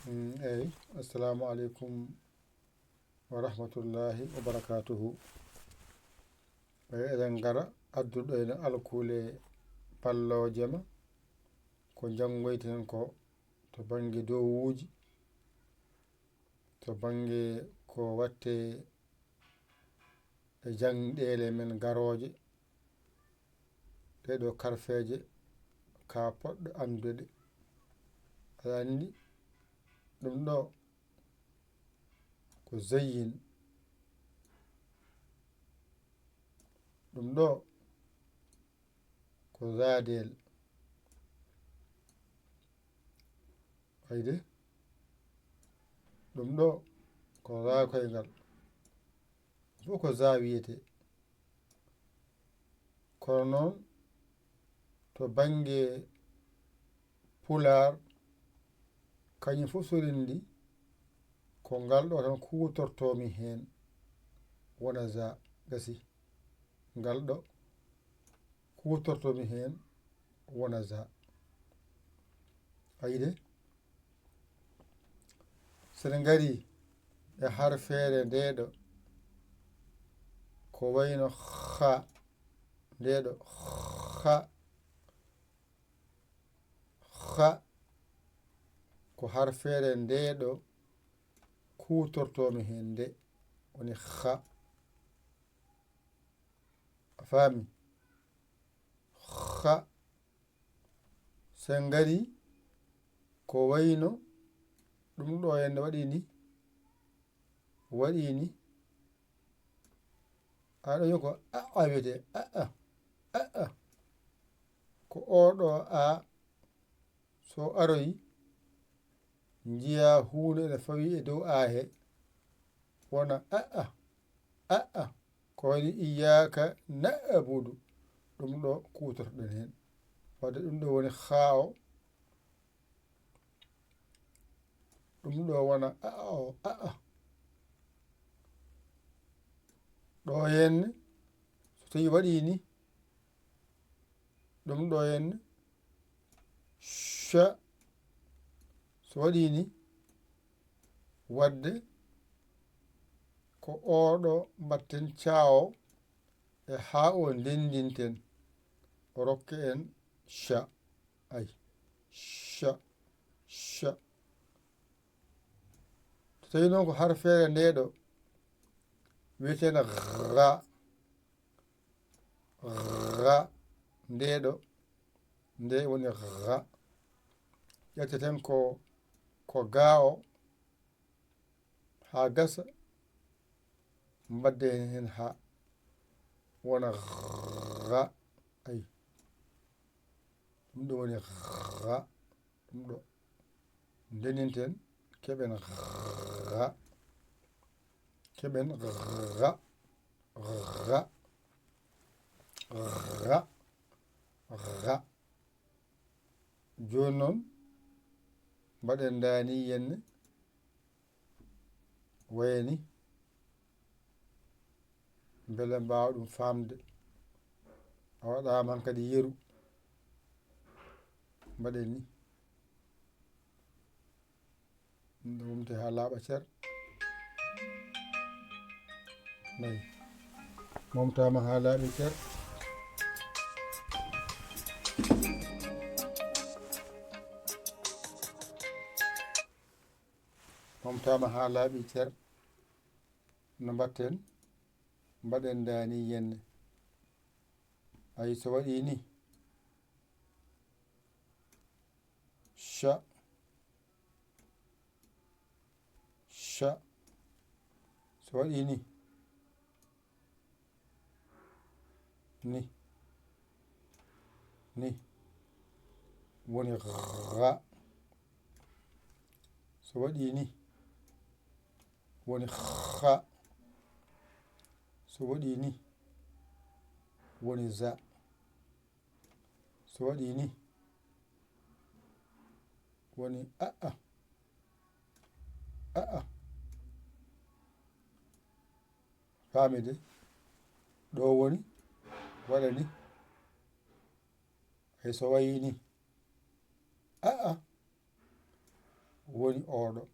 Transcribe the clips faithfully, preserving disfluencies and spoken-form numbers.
Mm, eyi, assalamu aleykum wa rahmatullahi wa barakatuhu. Eyi, eɗen ngara adduɗo en alkule ballooje ma, ko njanngoyten ko to bannge dowuuji, to bannge ko watte e janndeele men garooje, ɗee ɗoo karfeeje, ka poɗɗo anndude ɗe. Aɗa anndi ɗum ɗoo ko zayyin, ɗum ɗoo ko zaadeel. Ayde, ɗum ɗoo ko zaa koyngal, fof ko zaa wiyetee. Kono noon, to bannge Pulaar, kañum fof so renndi, ko ngal ɗoo tan kuutortoo-mi heen, wona zaa, gasi. Ngal ɗoo kuutortoo-mi heen, wona zaa. Ayde, so en ngarii e harfeere ndee ɗoo, ko wayno kha, ndee ɗoo kha, kha, ko harfeere ndee ɗoo kuutortoo-mi heen nde, woni kha. A faami? Kha. So en ngarii, ko wayno ɗum ɗoo heen waɗi ni, waɗi ni, a ɗoo ko a, a wiyetee, a, a, a, a. Ko oo ɗoo a, so aroyi, njiyaa huunde ene fawii e dow a he, wona a, a, a, a. Ko woni iyyaka na'budu, ɗum ɗoo kuutorɗen heen. Wadde ɗum ɗoo woni kha o, ɗum ɗoo wona a, a, o, a, a. Ɗoo henne, so tawii waɗii ni, ɗum ɗoo henne, sha, so waɗii ni, wadde ko oo ɗoo mbaɗten caa o e haa o ndenndinten, o rokke en sha. Ay, sha, sha. So tawii noon ko harfeere ndee ɗoo, wiyeteende gha, gha, ndee ɗoo, ndee woni gha. Ƴetteten ko, ko gaa o, haa gasa, mbaɗden heen haa, wona gha, ay. Ɗum ɗoo woni gha, ɗum ɗoo. Ndenninten, keɓen gha, keɓen gha, gha, gha, gha. Jooni noon, mbaɗen ndaa nii henne, wayani, mbele mbaawa ɗum faamde. A waɗaama han kadi yeru. Mbaɗen ni. Ɗum ɗoo wumte haa laaɓa cer. Nayi. Momtaama haa laaɓi cer. Momtaama haa laaɓi cer. No mbaɗten? Mbaɗen ndaa nii henne. Ay, so waɗii ni. Sha. Sha. So waɗii ni. Ni. Ni. Woni gha. So waɗii ni. Woni kha. So waɗii ni. Woni za. So waɗii ni, woni a'a, a'a. Faami de? Ɗoo woni, waɗa ni. Hay so wayii ni, a'a. woni oɗo.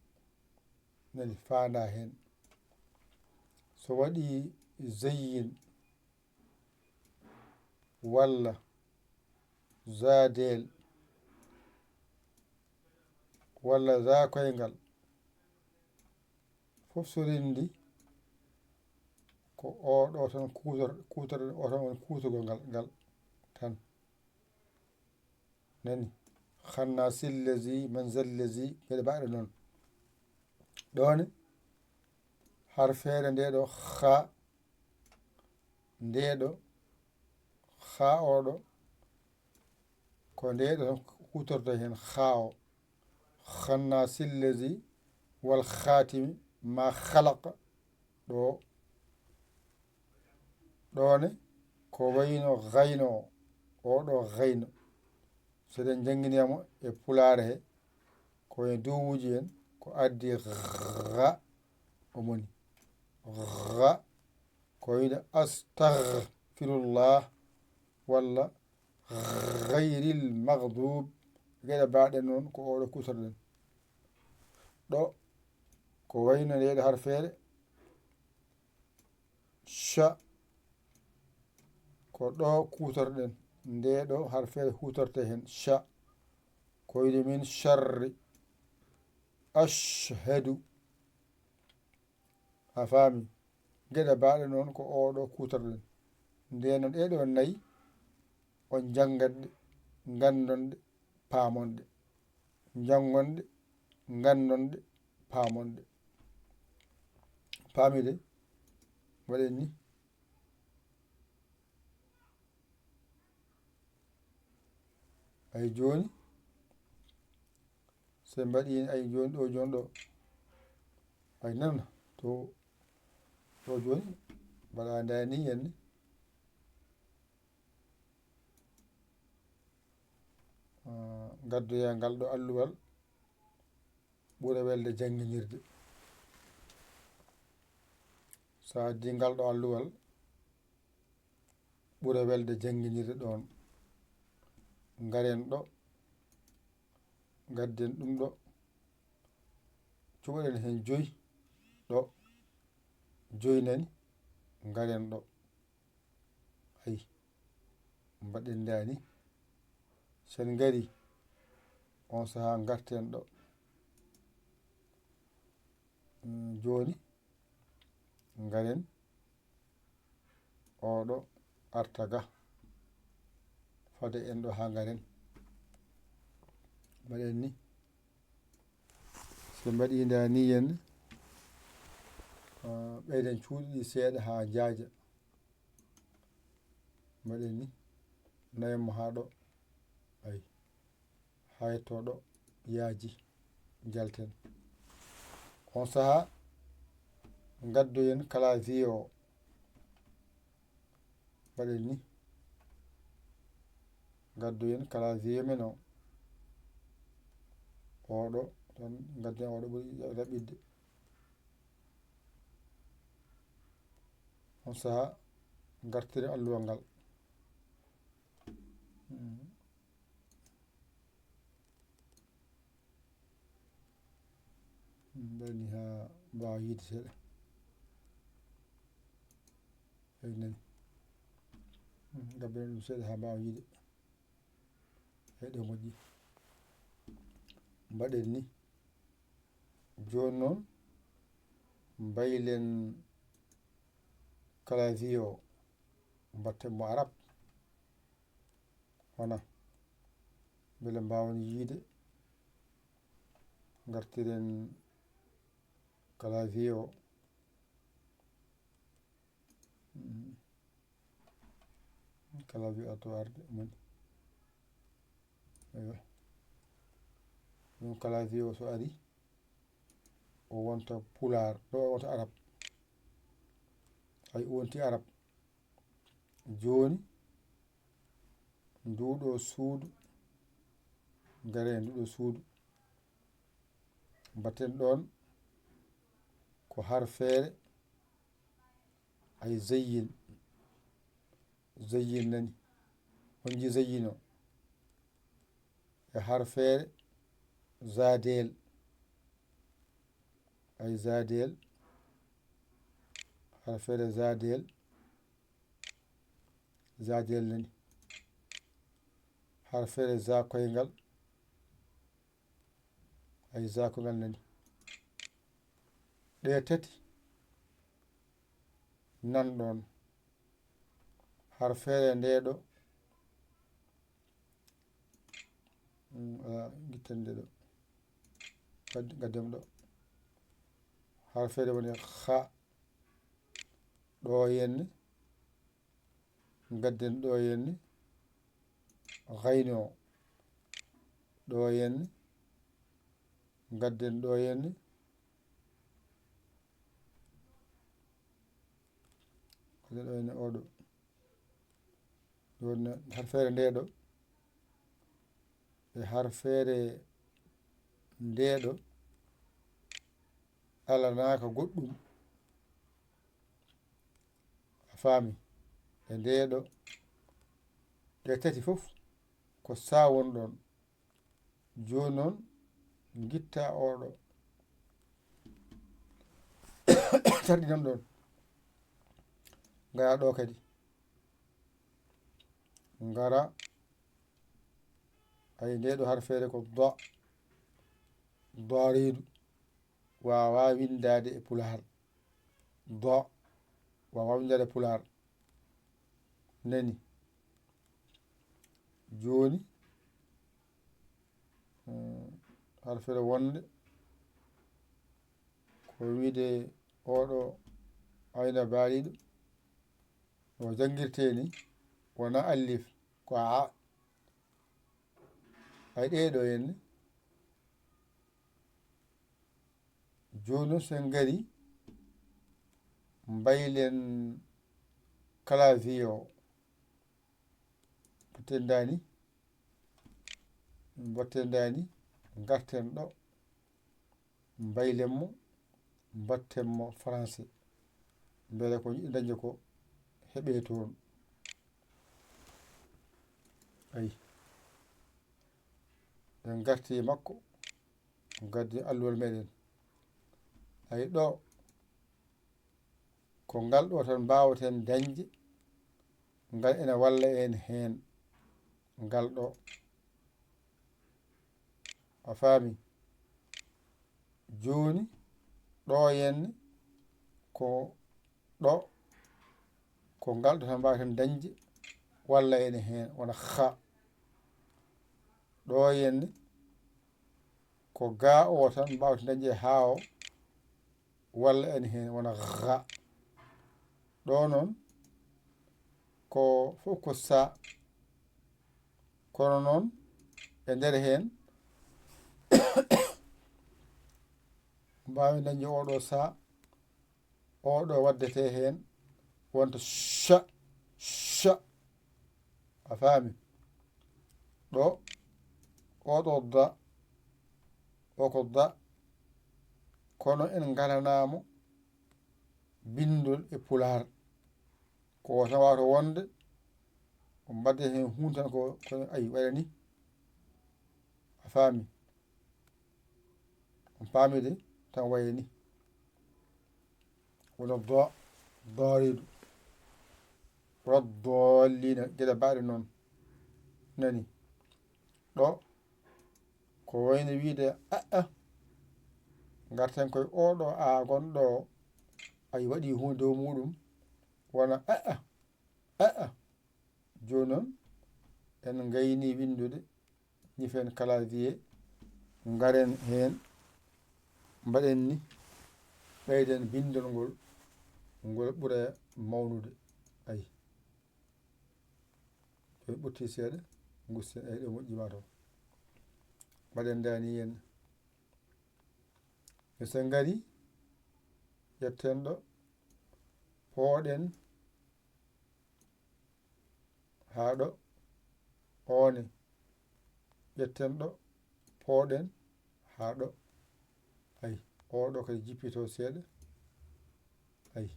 Nani faandaa heen. So waɗii zayyin walla zaadeel walla zaakoyngal, fof so renndi ko oɗo tan kuutor-, kuutor-, o tan woni kuutugol ngal, ngal tan. Nani? Xanna sillazi, man zallazi, mbeɗa mbaɗa noon. Ɗoone, harfeere nde ɗo xa, nde ɗo xa oɗo, ko nde ɗo tan kuutorto heen xa o. Xanna sillazi wal xaatimi ma xalaq ɗo. Ɗoone ko wayno gayno o, oɗo gayno. So eɗen janngini mo e pulaar he, ko e duwuuji en, ko addi xa o moni. Xa ko wayno astaghfirullah walla gayril maghdub. Geɗe baaɗe noon ko oɗo kuutorɗen. Ɗo ko wayno nde ɗo harfeere sha, ko ɗo kuutorɗen, nde ɗo harfeere huutorte heen, sha, ko wayno min sharri, ashhadu. A faami? Geɗe baaɗe noon ko oɗo kuutorɗen. Ndeen noon ɗee ɗoo nayi, on njanngat ɗe, nganndon ɗe, paamon ɗe. Njanngon ɗe, nganndon ɗe, paamon ɗe. Paami de? Waɗen ni. Ay jooni, so en mbaɗii, ay jooni ɗo, jooni ɗo, ay nana to, ɗo jooni, mbaɗa ndaani heen ni. Ah, ngaddoyaa ngal ɗo alluwal ɓura welde jannginirde. So a addii ngal ɗo alluwal, ɓura welde jannginirde ɗoon. Ngaren ɗo, ngadden ɗum ɗo, cuɓoɗen heen joy ɗo, joy nani, ngaren ɗo. Ay, mbaɗen ndaani. So en ngarii, on sahaa ngarten ɗo. Mm, jooni, ngaren, oɗo arta ga. Fade en ɗo haa ngaren. Mbaɗen ni. So mbaɗii ndaani en, ah, ɓeyden cuuɗi ɗi seeɗa haa njaaja. Mbaɗen ni, nayen mo haa ɗo, ay, haa yetto ɗo, yaaji, njalten. On sahaa, ngaddoyen clavier o. Mbaɗen ni, ngaddoyen clavier men o. Oɗo, tan ngadden oɗo ɓuri raɓɓiɗde. On sahaa, ngartiren alluwal ngal. Mm. Mbaɗen ni haa mbaawa yiide seeɗa. Eyi nani. Mm, ngabberen ɗum seeɗa haa mbaawa yiide. Eyi ɗo moƴƴi. Mbaɗen ni. Jooni noon, mbaylen clavier o, mbatten mo arab, wona, mbele mbaawen yiide, ngartiren clavier o. Mm. Clavier o to arde, moni. Eywa. Ɗum clavier o so ari, o wonta pulaar, ɗo o wonta arab. Ay, o wonti arab. Jooni, nduuɗo suudu, ngare e nduuɗo suudu. Mbatten ɗoon ko harfeere, ay, zayyin. Zayyin nani. On nji zayyin o. E harfeere zaadeel. Ay, zaadeel. Harfeere zaadeel. Zaadeel nani. Harfeere za koyngal. Ay, za koyngal nani. Ɗe tati nan ɗon. Harfeere ndee ɗo. Mm, a, gitten nde ɗo. Gad-, gaddem ɗo. Harfeere woni xa. Ɗo yenne. Gadden ɗo yenne. Gayno. Ɗo yenne. Gadden ɗo yenne. Gadden ɗo yenne oɗo. Ɗun harfeere nde ɗo. E harfeere nde ɗo. Alanaaka goɗɗum. A faami? E nde ɗo. Ɗe tati fof ko sa won ɗon. Jooni non, ngitta oɗo. Tarɗinan ɗon. Ngara ɗo kadi. Ngara. Ay, nde ɗo harfeere ko do. Doridu. Waawaa winndaade e pulaar. Do. Waawaa winndaade e pulaar. Nani. Jooni, mm, harfeere wonnde ko wiide oɗo ayna baaliiɗo no janngirtee ni, wonaa allif, ko a. Ay, ɗee ɗo henne. Jooni non, so en ngari, mbaylen clavier o. Mbatten daani, mbatten daani, ngarten ɗo, mbaylen mo, mbatten mo français. Mbele ko njiɗɗen dañde ko heɓee toon. Ayi. En ngarti e makko, ngaddi alluwal meɗen. Ayi ɗo, ko ngal ɗo tan mbaawaten dañde, ngal ena walla en heen, ngal ɗo. A faami? Jooni, ɗo henne ko ɗo, ko ngal ɗo tan mbaawaten dañde, walla ene heen, wona xa. Ɗo henne, ko ga o tan mbaawaten dañde haa o, walla ene heen, wona xa. Ɗo non, ko fof ko sa. Kono non, e nder heen, mbaawen dañde oo ɗo sa, oo ɗo waddetee heen wonta sha, sha. A faami? Ɗo, oo ɗo da, o ko da, kono en ngalanaa mo binndol e pulaar. Ko o tan waawata wonde, o mbaɗde heen huunde tan ko, ko ayi, waɗa ni. A faami? On paami de, tan wayi ni. Wona do-, dooriidu. Wala doolliina, geɗe baaɗe noon. Nani? Ɗo, ko wayno wiide, a'a. Ngarten koye oo ɗo a gonɗo, ay waɗi huunde dow muuɗum, wona a'a, a'a. Jooni noon, en ngayni winndude, ñifen clavier, ngaren heen, mbaɗen ni, ɓeyden binndol ngol, ngol ɓura mawnude. Ay. To ɓurti seeɗa, ngusten, ay, ɗo moƴƴi maa taw. Mbaɗen daani heen. Yo sen ngari, ƴetten ɗo, pooɗen haa ɗo, oone, ƴetten ɗo, pooɗen haa ɗo. Ay, oo ɗo kadi jippitoo seeɗa. Ay,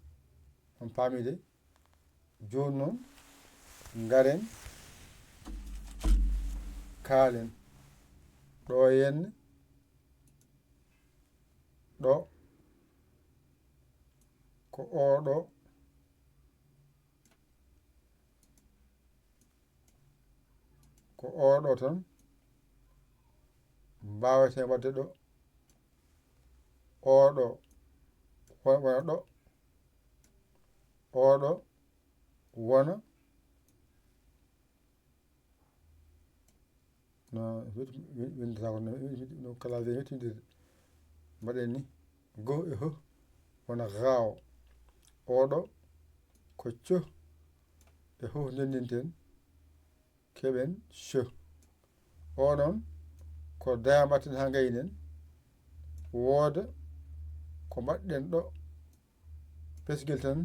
on paami de? Jooni noon, ngaren, kaalen. Ɗo henne, ɗo, Ko oo ɗoo, ko oo ɗoo tan mbaaweten waɗde ɗoo. Oo ɗoo won-, wona ɗoo. Oo ɗoo wona, no win-, win-, winndata ko no win-, win-, no clavier wettindirde. Mbaɗen ni, go e ho wona gaawo. Oo ɗoo ko co e ho ndenndinten, keɓen co. Oo ɗon ko daya mbaɗten haa ngaynen, wooda ko mbaɗɗen ɗoo, pesgel tan,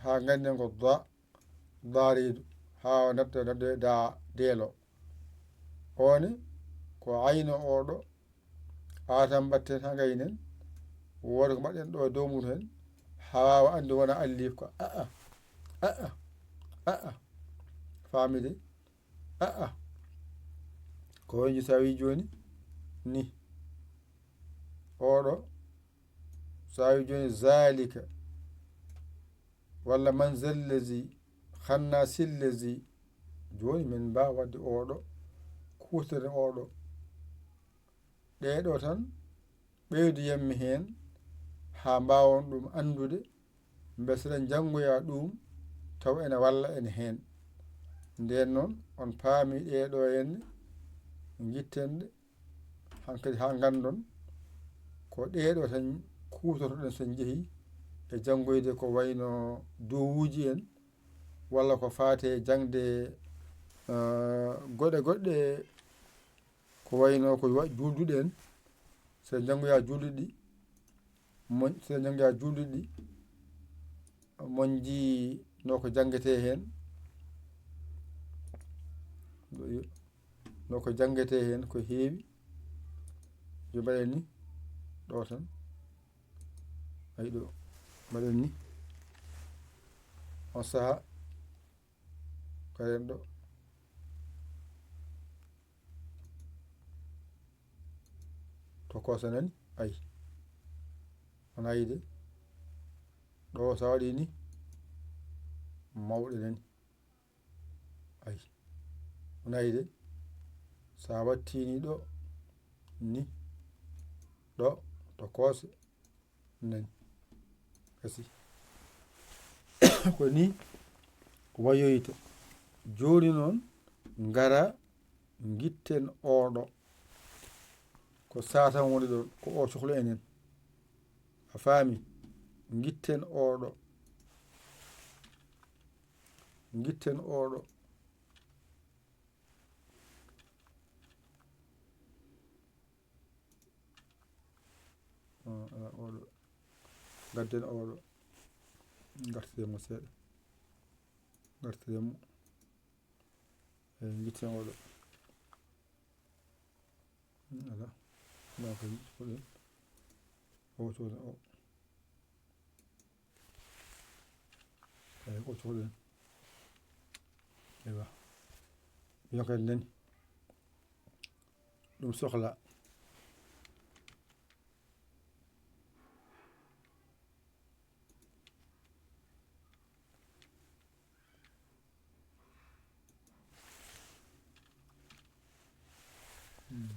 haa ngannden ko da, daariidu, haa o natta, natta da, deelo. Oo ne ko ayno oo ɗoo, aa tan mbaɗten haa ngaynen, wooda ko mbaɗɗen ɗoo e dow mum hen, haa waawa annde wona alliif ko a'a, a'a, a'a. Faamide? A'a. Ko wayno so a wii jooni ni. Oo ɗoo, so a wii jooni zaalika, walla man zallazi, xanna sillazi, jooni men mbaawa waɗde oo ɗoo, kuutorɗen oo ɗoo. Ɗee ɗoo tan ɓeydoyammi heen haa mbaawon ɗum anndude, mbele so eɗen njanngoya ɗum taw ene walla en heen. Ndeen noon, on paami ɗee ɗoo henne, ngitten ɗe hankadi haa nganndon ko ɗee ɗoo tan kuutortoɗen so en njehii e janngoyde ko wayno duwawuuji en, walla ko faati e jaŋde, eh, goɗe goɗɗe, ko wayno ko wa-, juulduɗe en, so en njanngoya juulduɗi ɗi, mon-, so en njanngoya juulduɗi ɗi, mon njii no ko janngetee heen, no ko janngetee heen ko heewi, yo mbaɗen ni, ɗoo tan, ayi ɗoo, mbaɗen ni, on sahaa, karen ɗoo. To koosa nani, ayi. On ayi de. Ɗoo sa waɗi ni, mawɗe nani. Ayi. On ayi de. Sa wattini ɗoo, ni. Ɗoo, to koose. Nani. Kasi. Ko ni wayoyta. Jooni noon, ngara, ngitten oo ɗoo. Ko saatan woni ɗon, ko o cohlu enen. A faami? Ngitten oo ɗoo. Ngitten oo ɗoo. Ah, ala oo ɗoo. Ngadden oo ɗoo. Ngartiren mo seeɗa. Ngartiren mo. Eyi, ngitten oo ɗoo. Hmm, ala. Ala ko yiɗi ko ɗen. O to o. Eyi, ko cohluɗen. Eywa. Yo kadi nani. Ɗum sohla. Hmm.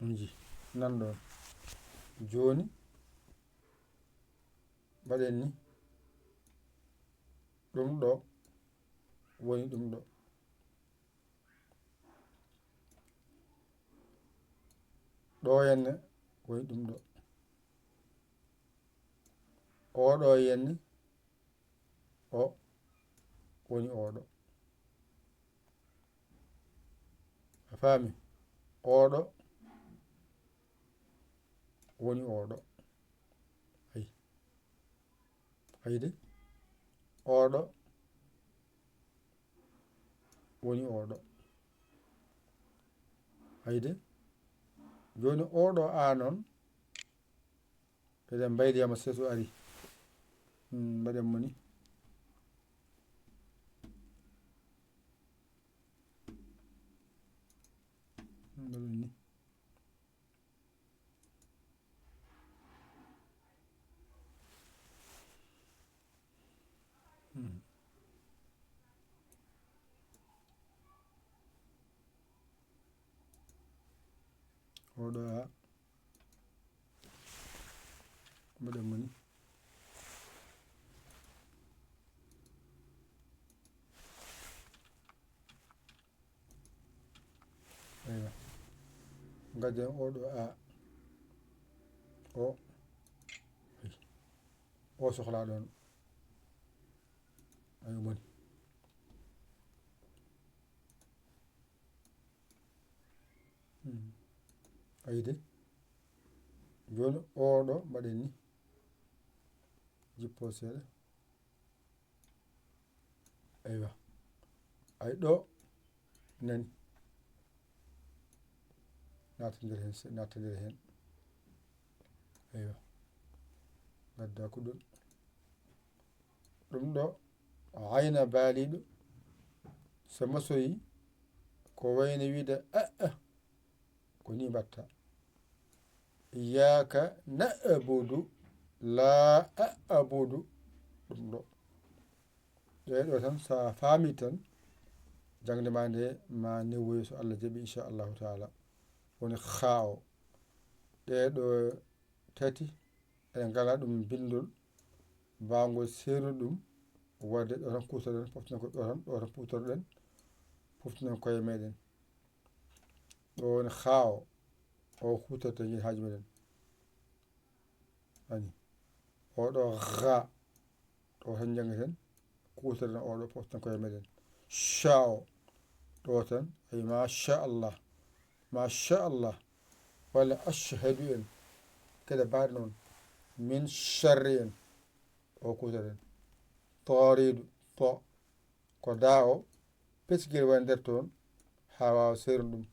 On ji, nan ɗon. Jooni, mbaɗen ni. Ɗum ɗoo woni ɗum ɗoo. Ɗoo henne woni ɗum ɗoo. Oo ɗoo henne, o woni oo ɗoo. A faami? Oo ɗoo woni oo ɗoo. Ayi. Ayi de? Oo ɗoo woni oo ɗoo. Ayi de? Jooni oo ɗoo aa non, eɗen mbaydi ama seeso ari. Hmm, mbaɗen mo ni. Hmm, mbaɗen ni. Oɗo a. Mbaɗen mo ni. Eywa. Ngadden oɗo a. O. O sohlaa ɗon. Ayo, moni. Hmm. Ayde. Jooni oɗo mbaɗen ni. Jippo seeɗa. Eywa. Ay ɗo nani. Naata nder hen, se-, naata nder hen. Eywa. Ngadda ko ɗum. Ɗum ɗo, ayna baaliiɗo, so masoyi, ko wayno wiide, "A'a." Ko ni mbatta. Iyyaka na'budu, la a'budu. Ɗum ɗo. Ɗee ɗo tan, so a faami tan, jaŋde ma nde ma newoyo, so Allah jaɓi, inchallahu taala. Woni haa o. Ɗee ɗo tati, eɗen ngala ɗum binndol, baawngol seerude ɗum, waɗde ɗo tan kuutorɗen, poften ko ɗo tan, ɗo tan kuutorɗen, poften koye meɗen. Ɗo woni haa o, o kuutorte ngel haaju meɗen. Ani, o ɗo ga, ɗo tan janngaten, kuutorɗen o ɗo, poften koye meɗen. Sha o, ɗo tan, ay, ma sha Allah, ma sha Allah, walla ashhadu en, kede baade noon, min sharri en, o kuutorɗen. Toriidu, to, ko da o, pesgel woni nder toon, haa waawa seerude ɗum.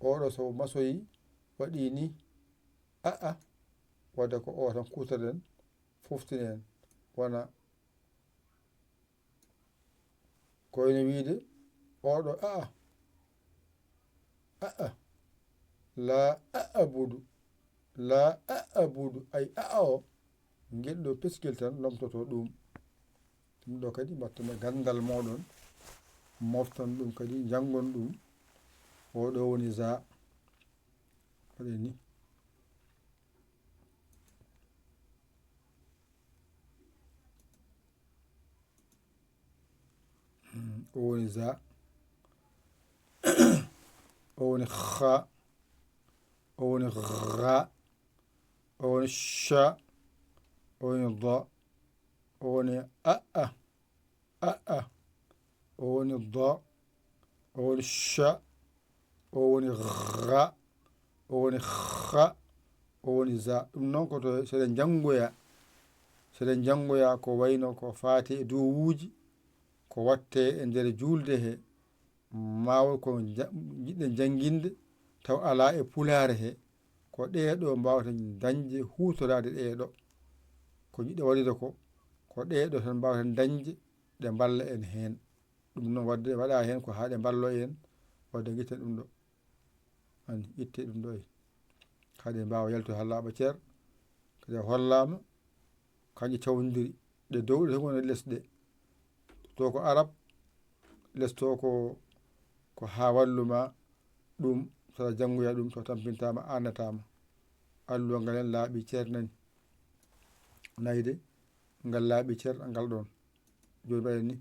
O ɗo so masoyi waɗi ni, a'a, wadde ko o tan kuutorɗen, foftinen, wona ko ene wiide, o ɗo a'a, a'a, la a'budu, la a'budu, ay a'a o, ngel ɗo peskil tan lomtoto ɗum. Ɗum ɗo kadi mbatton e ganndal mooɗon, mofton ɗum kadi, njanngon ɗum. O ɗo woni za. Waɗen ni. Hmm, o woni za. O woni kha. O woni gha. O woni sha. O woni da. O woni a'a. A'a. O woni da. O woni sha. O woni gha. O woni kha. O woni za. Ɗum noon ko to seɗen njanngoya. Seɗen njanngoya ko wayno ko faati e duwawuuji, ko wattee e nder juulde he, maa won ko nja-, njiɗɗen jannginde, taw alaa e pulaar he, ko ɗee ɗo mbaawten dañde, huutoraade ɗee ɗo. Ko njiɗɗen waɗude ko, ko ɗee ɗo tan mbaawten dañde, ɗe mballa en heen. Ɗum noon waɗde, waɗaa heen ko haa ɗe mballoo en, waɗde ngitten ɗum ɗo. Ani, ittee ɗum ɗo, e haa ɗe mbaawa yaltude haa laaɓa cer. Kadi a hollaama, kanƴe cawndiri, ɗe dow ɗe woni les ɗe. To ko arab, les to ko, ko haa wallu ma ɗum, so a janngoya ɗum, so tampintaama, annataama. Alluwa ngal en laaɓi cer nani. Nayi de, ngal laaɓi cer, ngal ɗon. Jooni mbaɗen ni.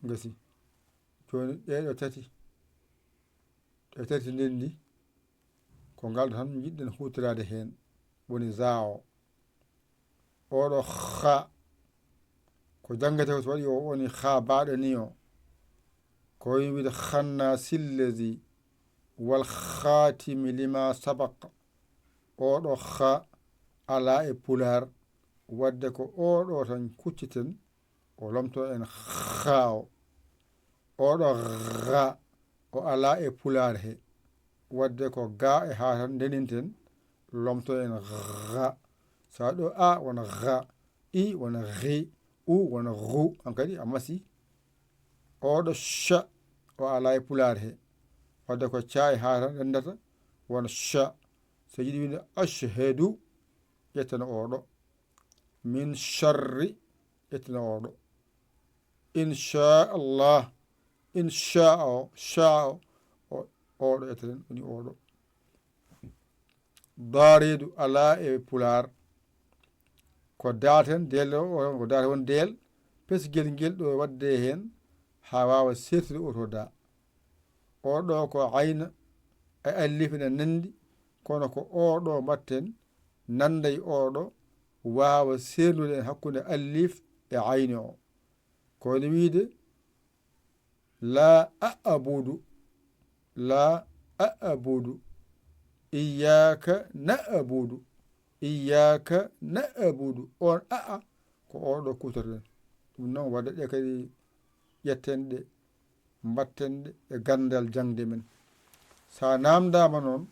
Ngasi. Jooni ɗee ɗo tati, ɗe tati ndenndi, ko ngal tan njiɗɗen huutoraade heen, woni za o. Oo ɗo kha, ko janngete ko so waɗi o woni kha baaɗo ni o. Ko woni wiide khanna sillezi wal khatimi lima sabaq. Oo ɗo kha alaa e pulaar, waɗde ko oo ɗo tan kucciten, o lomto en kha o. Oo ɗo gha, o alaa e pulaar he, waɗde ko ga e haa tan ndeninten, lomto en gha. So a ɗo a wona gha, i wona ghi, u wona ghu, an kadi a masi. Oo ɗo sha, o alaa e pulaar he, waɗde ko ca e haa tan renndata, wona sha. So yiɗi wiide ashhadu, ƴettana oo ɗo. Min sharri, ƴettana oo ɗo. Inchallah, inchaa o, chaa o, Ooɗo eten woni ooɗo. Daaridu alaa e Pulaar. Ko daaten deel o, ko daaten won deel, pesgel ngel ɗo waɗde heen, haa waawa seertude oo to daa. Oo ɗoo ko ayna e allif ene nanndi, kono ko oo ɗoo mbaɗten nannday oo ɗoo, waawa seerndude en hakkunde allif e ayni o. Ko woni wiide, laa a'budu, laa a'budu, iyyaaka na'budu, iyyaaka na'budu. On a'a ko oo ɗoo kuutorɗen. Ɗum noon, waɗde ɗe kadi ƴetten ɗe, mbaɗten ɗe e ganndal jaŋde men. So a naamndaama noon,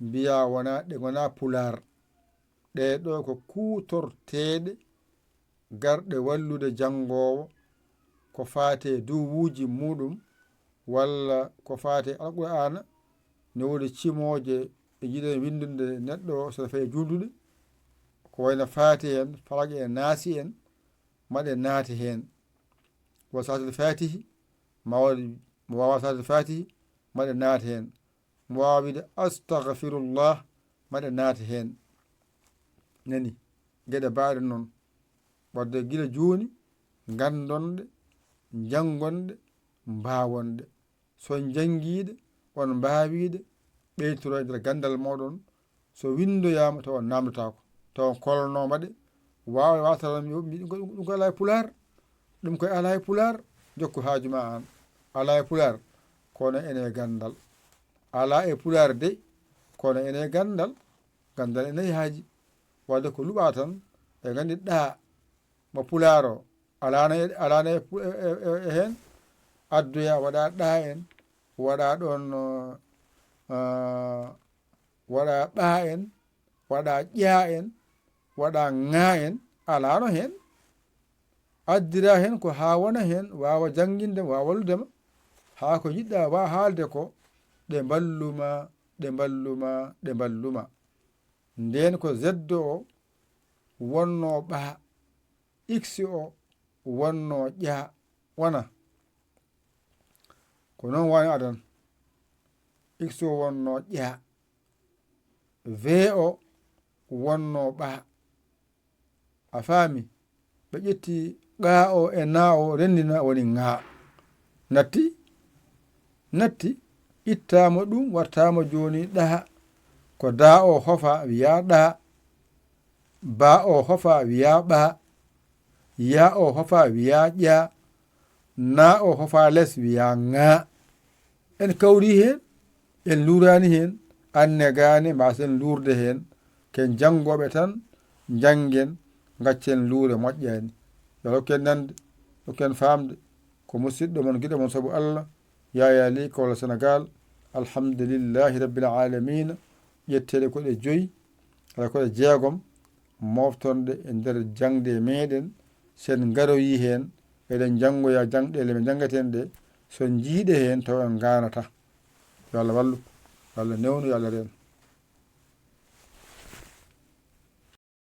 mbiyaa wonaa, ɗe ngonaa Pulaar. Ɗee ɗoo ko kuutorteeɗe garɗe wallude janngoowo ko faati e duwuuji muuɗum, walla ko faati e Alqur'aana, no woni cimooje ɗe njiɗen winndunde neɗɗo o so fay juuldude, ko wayno Faatiha en, Falaq en, Naasi en, maɗe naate heen. Wa salaatul faatihi, ma waɗi, mo waawa salaatul faatihi, maɗe naate heen. Mo waawa wiide, "Astagfirullah," maɗe naate heen. Nani, geɗe baɗe noon. Wadde gila jooni, nganndon ɗe, njanngon ɗe, mbaawon ɗe. So on njanngii ɗe, on mbaawii ɗe, ɓeytoro e nder ganndal mooɗon. So winndoyaama, taw on naamndotaako. Taw on kolnooma ɗe, waawa, waawa taw on mbi-, mbi-, ɗum ko, ɗum ko alaa e Pulaar. Ɗum koye alaa e Pulaar. Jokku haaju maa aan. Alaa e Pulaar, kono ene e ganndal. Alaa e Pulaar dey, kono ene e ganndal. Ganndal ene e haaji. Wadde ko luɓaa tan, e nganndi ɗaa mo Pulaar o, alaana e, alaana e pu-, e, e, e, e heen. Addoya waɗa ɗaa en, waɗa ɗoon, uh, waɗa ɓaa en, waɗa ƴaa en, waɗa ŋaa en, alaano heen. Addira heen ko haa wona heen, waawa jannginde ma, waawa wallude ma, haa ko njiɗɗaa wa-, haalde ko, ɗe mballu ma, ɗe mballu ma, ɗe mballu ma. Ndeen ko zeddo o wonnoo ɓaa, iksi o wonnoo ƴaa, wona. Ko noon woni adan. Iksi o wonnoo ƴaa. Vee o wonnoo ɓaa. A faami? Ɓe ƴetti ɓaa o e naa o renndina woni ŋaa. Natti? Natti? Ittaama ɗum, wattaama jooni ɗaa. Ko daa o hofa wiyaa ɗaa. Baa o hofa wiyaa ɓaa. Yaa o hofa wiyaa ƴaa. Naa o hofa les wiyaa ŋaa. En kawri heen, en luuraani heen, anne gaane mbaasen luurde heen, ken janngooɓe tan, njanngen, ngaccen luure moƴƴaani. Yo Allah hokken nande, hokken faamde, ko musiɗɗo mon, giɗo mon sabu Allah, Yaayaa Lih, Kawla Senegaal, alhamdulillahi rabbil aalamiina, ƴetteeɗe ko ɗe joyi, alaa ko ɗe jeegom, moftonɗe e nder jaŋde meɗen, sen ngaroyi heen, eɗen njanngoya jaŋɗeele men njanngaten ɗe, so njiiɗe heen taw en ngaanataa. Yo Allah wallu, yo Allah newnu, yo Allah reen.